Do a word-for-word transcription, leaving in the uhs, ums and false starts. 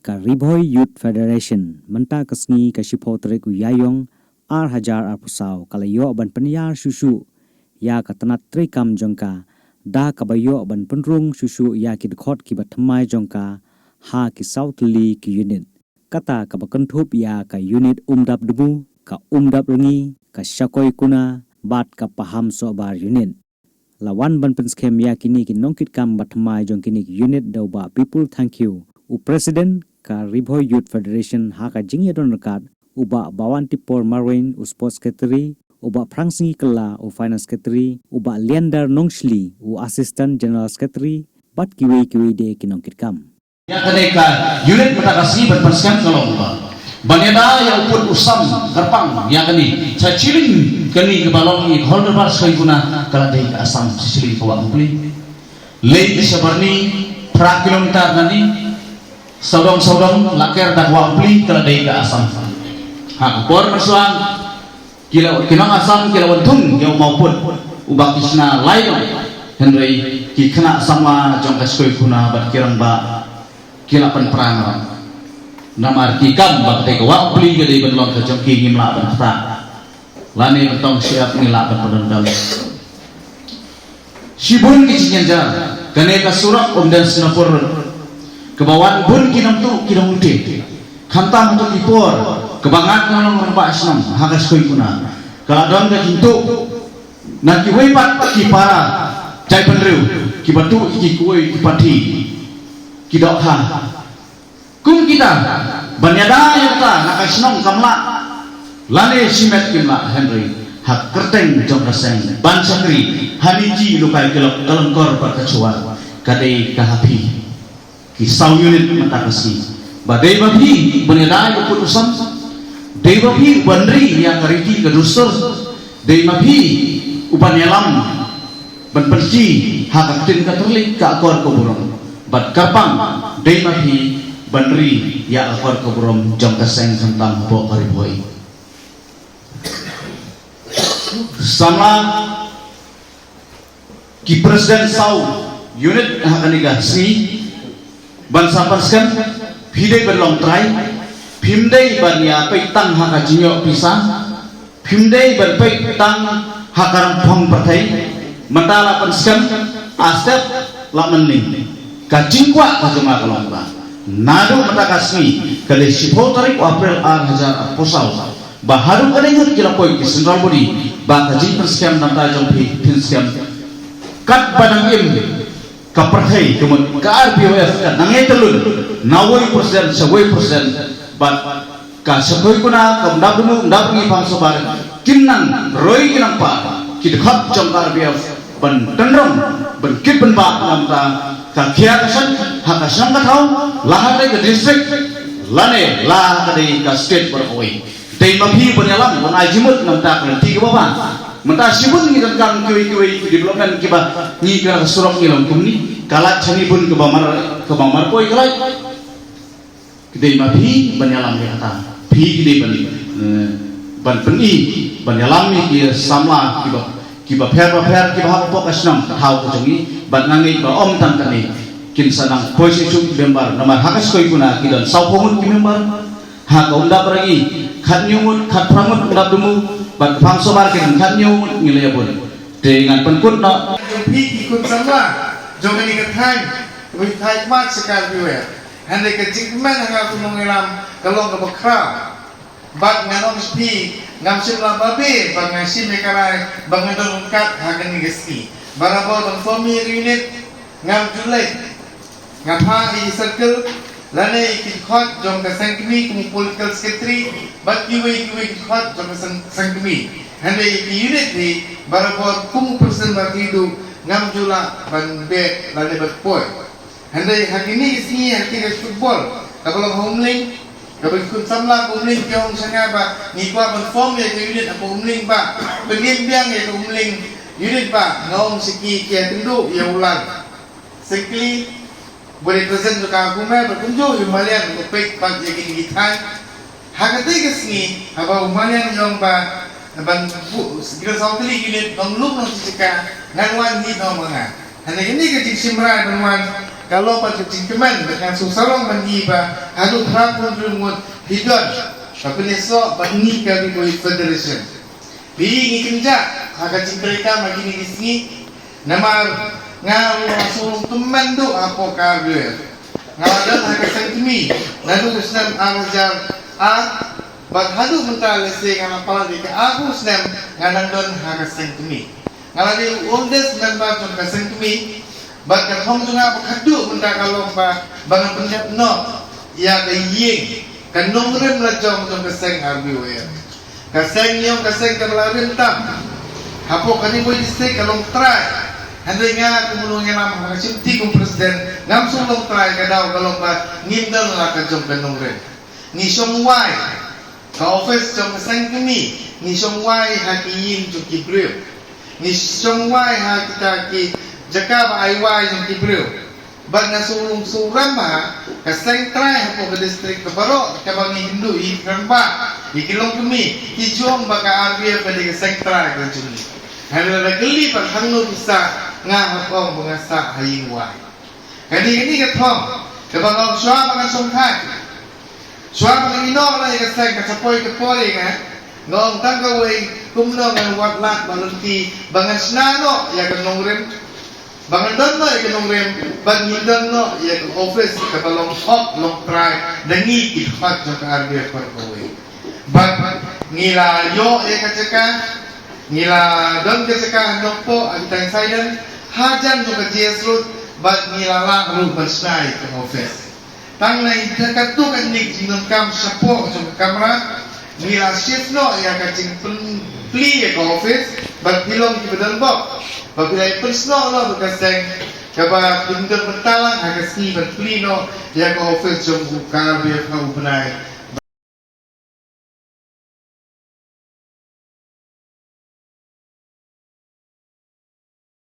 Ka Ri Bhoi Youth Federation mynta ka sngi ka shiphew tarik u Ïaïong ar hajar arphew saw ka la ïoh ban pynïar shuh shuh ïa ka tnat treikam jong ka da kaba ïoh ban pynrung shuh shuh ïa ki dkhot kiba thymmai jong ka ha ki saw tylli ki unit. Kata kaba kynthup ïa ka unit Umdap Dmu, ka Umdap Rngi, ka Shakoikuna bad ka Pahamsohbar unit. La wan ban pynskhem ïa kine ki nongkitkam ba thymmai jong kine ki unit da u Bah People Thangkhiew, u President ka Ri Bhoi Youth Federation, ha ka jingïadon ryngkat u Bah Bawantipor Marwein, u Sports Secretary, u Bah Phrangsngi Kylla, u Finance Secretary, u Bah Leander Nongshli, u Assistant General Secretary, bad kiwei kiwei de ki nongkitkam. Ïa kane ka unit mynta ka sngi ban pynskhem ka long ba ban ïada ïa u pud u sam kyrpang ïa kane. Sa shilling kane kaba long i holder ba Shakoikuna ka la dei ka Assam, sa shilling ka Wah Mukli. Lei sha Barni phra kilometer na ni, sawdong sawdong la ker da ka Wah Mukli ka la dei ka Assam. Ha ka por mynshwa ki la, ki nong Assam ki la wan thung ïa u mawpud uba ki shna lai dong. Hynrei ki khynnah samla jong ka Shakoikuna bad ki rangbah ki la pynpra noh. Namar ki kam ba kata ka Wah Mukli ka dei ban long ka jong ki, ngim lah ban ktah. Lane ban tong shyiap, ngi lah ban pyndonkam. Shibun ki jingïajar, kane ka surok Umden Snapur kaba wan bun ki nongtuh ki nongtuh. Khamtam hato ki por kaba ngat na long rangbah shnong ha ka Shakoikuna, ka la don ka jingtuh na kiwei pat ki para jaitbynriew kiba tuh ki kuei ki pathi, ki dohkha. Kum kita ban ïada ïa kata na ka shnong kam lah, lane shimet kim lah, hynrei ha kyrteng jong ka seng ban shakri ha ni ki lukai ki lok ka lyngkor bad ka chuar, ka dei ka ha phi ki saw unit mynta ka sngi. Ba dei ma phi ban ïada ïa u pud u sam, dei ma phi ban ri ïa ka riti ka dustur, dei ma phi u ban ïalam ban pynti ha ka ktien ka tyrli, ka akor ka burom. Bad kyrpang dei ma phi ban ri ïa ka akor ka burom jong ka seng khamtam hapoh ka Ri Bhoi. Samla ki president saw unit ha kane ka sngi ban sa pynskhem, phi dei ban long trai, phim dei ban ïa peit tang ha ka jingïoh pisa, phim dei ban peit tang ha ka rangphong pyrthei. Mynta la pynskhem, a step la mynning. Ka jingkwah ka jong nga ka long ba naduh mynta ka sngi, ka dei shiphew tarik u April ar hajar arphew saw, ba haduh ka dei ngut ki la poi ki central body ba ka jingpynskhem na bynta jong phi phin skhem. Katba dang im ka pyrthei, ka mut ka R B Y F ka nang ïai tylun na wei percent sha wei percent, bad ka Shakoikuna, ka Umdap Dmu, Umdap Rngi, Pahamsohbar kin nang roi kin nang pah ki dkhot jong ka R B Y F ban tynrong, ban kit ban bah na bynta ka khia ka san ha ka shnong ka thaw, la ha ka dei ka district lane la ha ka dei ka state baroh kawei. Dei ma phi ban ïalam, ban ai jingmut na bynta ka lynti kaba bha. Mynta shibun ngi donkam kiwei kiwei ki development kiba ngi kren, ka surok ngi long kumne, ka lait shane bun kaba mar, kaba mar poi ka lait. Ki dei ma phi ban ïalam ïa kata. Phi ki dei ban, eh, ban pyni, ban ïalam ïa ki samla kiba, kiba pher ba pher kiba hap hapoh ka shnong ka thaw ka jong ngi, bad nga ngeit ba ym tang kane kin sa nang poi shisha ki member, namar ha ka Shakoikuna ki don sawphew ngut ki member. Ha ka Umdap Rngi khathynñiew ngut, khatphra ngut Umdap Dmu, bad ka Pahamsohbar ki don khathynñiew ngut, ngi la ïa bun. Te ngan pynkut noh. Jong phi ki khun samla jong kane ka thaiñ, kaba thaiñ mat sha ka R B Y F. Hynrei ka jingkmen ha nga kum u nongïalam ka long kaba khraw. Bad ngan ong sha phi, ngam shym la babe ba nga shim ïa ka rai ba ngan don ryngkat ha kane ka sngi. Barabor ban form ïa ka unit, ngam ju leit. Nga phah ïa ki circle lane ïa ki dkhot jong ka seng kmie kum u political secretary bad kiwei kiwei ki dkhot jong ka seng, seng kmie. Hynrei ïa ki unit hi barabor kum u president ba ki duh, ngam ju lah ban beh lane ban poi. Hynrei ha kine ki sngi, ha kine ki football kaba long ha Umling, kaba ki khun samla ka Umling ki ong sha nga ba ngi kwah ban form ïa ka unit ha Umling ba, pynim biang ïa ka Umling unit ba. Nga ong sha ki, ki ïakynduh ïa u Lang Syngkli, ba dei president jong ka hukuma, bad kumjuh ïa u Maliang, u peit pat ïa kine ki thaiñ. Ha katei ka sngi haba u Maliang u ong ba ban buh, ki don saw tylli ki unit, nonglum nongshit jaka, ngan wan hi nong ma nga. Hynrei kane ka jingshim rai ban wan Ka long pat ka jingkmen ba ngan sngewsarong ban ïohi ba haduh phra phew hynriew ngut hi don ka pynïasoh bad ngi ka Ri Bhoi Federation. Ba ngi kynjah ha ka jingtrei kam ha kine ki sngi. Namar nga ruh nga sngewlong kmen duh hapoh ka R B Y. Nga la don ha ka seng kmie naduh u snem ar hajar ar bad haduh mynta lehse nga la palat ïa ka arphew snem nga nang don ha ka seng kmie. Nga la dei u oldest member jong ka seng kmie bad ka thong jong nga ba khatduh mynta ka long ba ba ngan pyndep noh ïa ka ïing ka nongrim la jong jong ka seng R B Y. Ka seng ne ong ka seng kaba la rim tam hapoh ka Ri Bhoi District ka long trai. Hynrei nga kum u nongïalam ha ka shimti kum president ngam shu long trai, ka daw ka long ba ngim don la ka jong ka nongrim. Ngi shong wai ka office jong ka seng kmie, ngi shong wai ha ki ïing jong ki briew, ngi shong wai ha kita ki jaka ba ai wai jong ki briew. Bad nga sngewlong sngewrem ba ka seng trai hapoh ka district ka baroh kaba ngi Hindu, i rangbah, i ki longkmie ki jong ba ka R B Y ka dei ka seng trai ka jong ngi. Hynrei lada kylli ba hangno phi sah, nga hap ong ba nga sah ha ïing wai. Kane kane ka thong kaba nga ong shuwa ba ngan shongthait, shuwa ba ngan ïehnoh noh ïa ka seng, ka sa poi ka por ïa nga, nga ong tang kawei, kumno ngan wad lad bad lynti ba ngan shna noh ïa ka nongrim, ba ngan don noh ïa ka nongrim, bad ngin don noh ïa ka office kaba long hok long trai da ngi ki dkhot jong ka R B Y baroh kawei. Bad ngi la ïoh ïa ka jaka, ngi la don ka jaka ha Nongpoh, ha Tyneside, hajan jong ka G S Road, bad ngi la lah ruh ban shna ïa ka office. Tang na ïa katto katne ka jingdonkam shapoh jong ka kamra, ngi la shift noh ïa ka jingpynplie ïa ka office, bad phi long kiba donbok ba phi la ïa pynsnoh noh bad ka seng kaba phin don bynta lang ha ka sngi ban plie noh ïa ka office jong u ka R B Y ha u bnai